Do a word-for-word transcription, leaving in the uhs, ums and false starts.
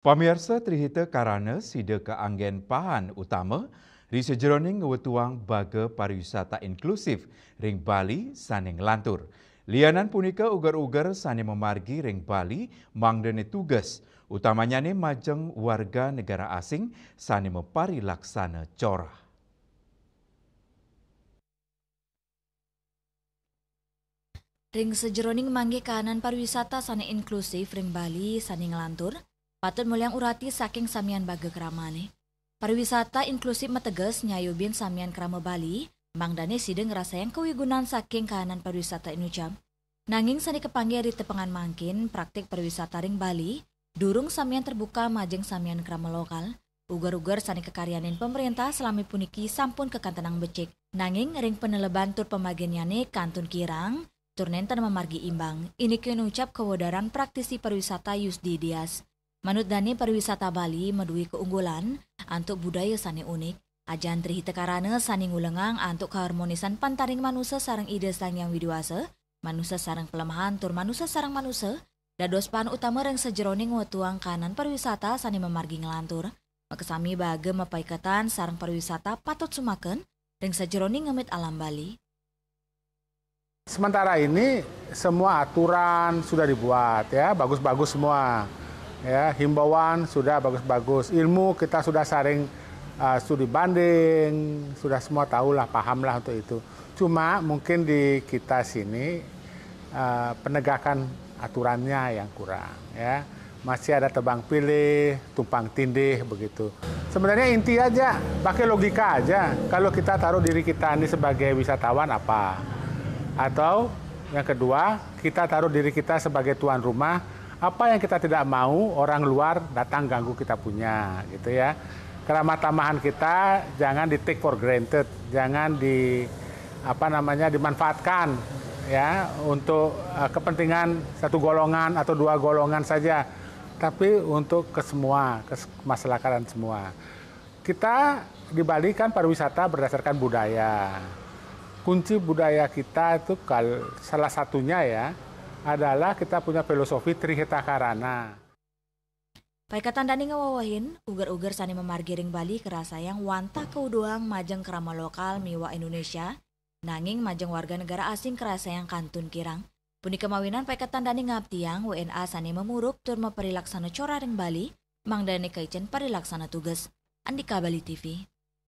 Pamiarsa, trihita karana sida kaanggen pahan utama ri sajeroning ngwetuang baga pariwisata inklusif ring Bali sane nglantur. Lianan punika, uger-uger sane mamargi ring Bali mangdane tugas, utamanyane majeng warga negara asing sane maparilaksana corah. Ring sajeroning manggih kahanan pariwisata sane inklusif ring Bali sane nglantur, patut muliang urati saking samian baga kramane. Pariwisata inklusif mateges nyayubin samian krama Bali, mangdane sida ngrasayang kawigunan saking kahanan pariwisata inucap. Nanging sane kapanggih ri tepengan mangkin, praktik pariwisata ring Bali durung samian terbuka majeng samian krama lokal. Uger-uger sane kakaryanin pamrentah salami puniki sampun kakantenang becik. Nanging ring paneleban tur pamarginnyane kantun kirang, tur nenten mamargi imbang. Inike nucap kawedaran praktisi pariwisata Yusdi Dias. Manut dane, pariwisata Bali madue kaunggulan antuk budaya sane unik. Ajan trihita karana sane ngulengang antuk kaharmonisan pantaring manusa sareng Ida Sang Hyang Widi Wasa, manusa sareng palemahan tur manusa sareng manusa, dados pahan utama ring sajeroning ngwetuang kahanan pariwisata sane mamargi nglantur. Makasami baga mapaiketan sareng pariwisata patut sumaken ring sajeroning ngemit alam Bali. Sementara ini semua aturan sudah dibuat, ya, bagus-bagus semua. Ya, himbauan sudah bagus-bagus, ilmu kita sudah saring, uh, studi banding, sudah semua tahulah, pahamlah untuk itu. Cuma mungkin di kita sini, uh, penegakan aturannya yang kurang, ya. Masih ada tebang pilih, tumpang tindih begitu. Sebenarnya inti aja, pakai logika aja. Kalau kita taruh diri kita ini sebagai wisatawan, apa? Atau yang kedua, kita taruh diri kita sebagai tuan rumah, apa yang kita tidak mau orang luar datang ganggu kita punya, gitu ya. Kerama tamahan kita jangan di take for granted, jangan di, apa namanya, dimanfaatkan, ya, untuk, eh, kepentingan satu golongan atau dua golongan saja, tapi untuk ke semua, kes-, kemaslahatan semua. Kita di Bali kan pariwisata berdasarkan budaya. Kunci budaya kita itu kal-, salah satunya, ya, adalah kita punya filosofi Trihita Karana. Paiketan dane ngawewehin, uger-uger sane mamargi ring Bali karasayang wantah kauduhang majeng krama lokal miwah Indonesia, nanging majeng warga negara asing karasayang kantun kirang. Punika mawinan paiketan dane ngaptiang W N A sane mamuruk tur maparilaksana corah ring Bali, mangdane kaicen parilaksana tugas. Andika Bali T V.